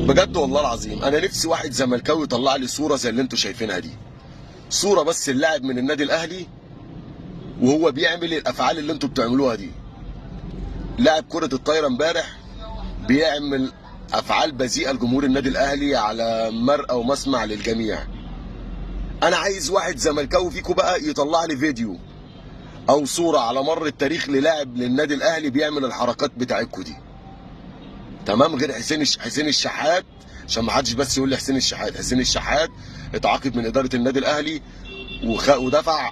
بجد والله العظيم انا نفسي واحد زملكاوي يطلع لي صوره زي اللي انتوا شايفينها دي، صوره بس اللاعب من النادي الاهلي وهو بيعمل الافعال اللي انتوا بتعملوها دي. لاعب كره الطايره امبارح بيعمل افعال بذيئة لجمهور النادي الاهلي على مرأى ومسمع للجميع. انا عايز واحد زملكاوي فيكم بقى يطلع لي فيديو او صوره على مر التاريخ للاعب للنادي الاهلي بيعمل الحركات بتاعتكم دي. تمام؟ غير حسين الشحات، عشان ما حدش بس يقول لي حسين الشحات. حسين الشحات اتعاقب من ادارة النادي الاهلي ودفع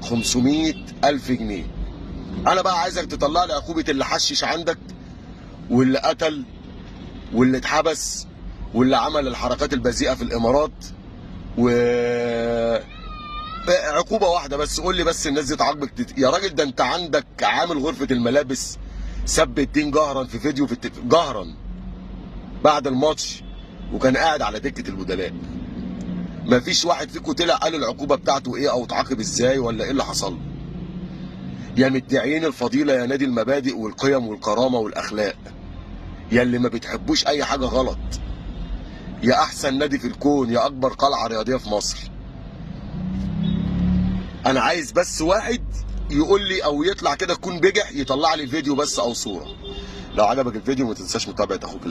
500 الف جنيه. انا بقى عايزك تطلع لي عقوبه اللي حشش عندك، واللي قتل، واللي اتحبس، واللي عمل الحركات البذيئه في الامارات، و عقوبه واحدة بس. قول لي بس الناس دي اتعاقبت يا راجل. ده انت عندك عامل غرفة الملابس سب الدين جهرا في فيديو في جهرا بعد الماتش، وكان قاعد على دكه البدلاء. مفيش واحد فيكم طلع قال العقوبة بتاعته ايه او اتعاقب ازاي ولا ايه اللي حصل. يا مدعيين الفضيلة، يا نادي المبادئ والقيم والكرامة والاخلاق، يا اللي ما بتحبوش اي حاجة غلط، يا احسن نادي في الكون، يا اكبر قلعه رياضية في مصر. انا عايز بس واحد يقول لي او يطلع كده يكون بجح يطلع لي فيديو بس او صوره. لو عجبك الفيديو ما تنساش متابعه اخوك.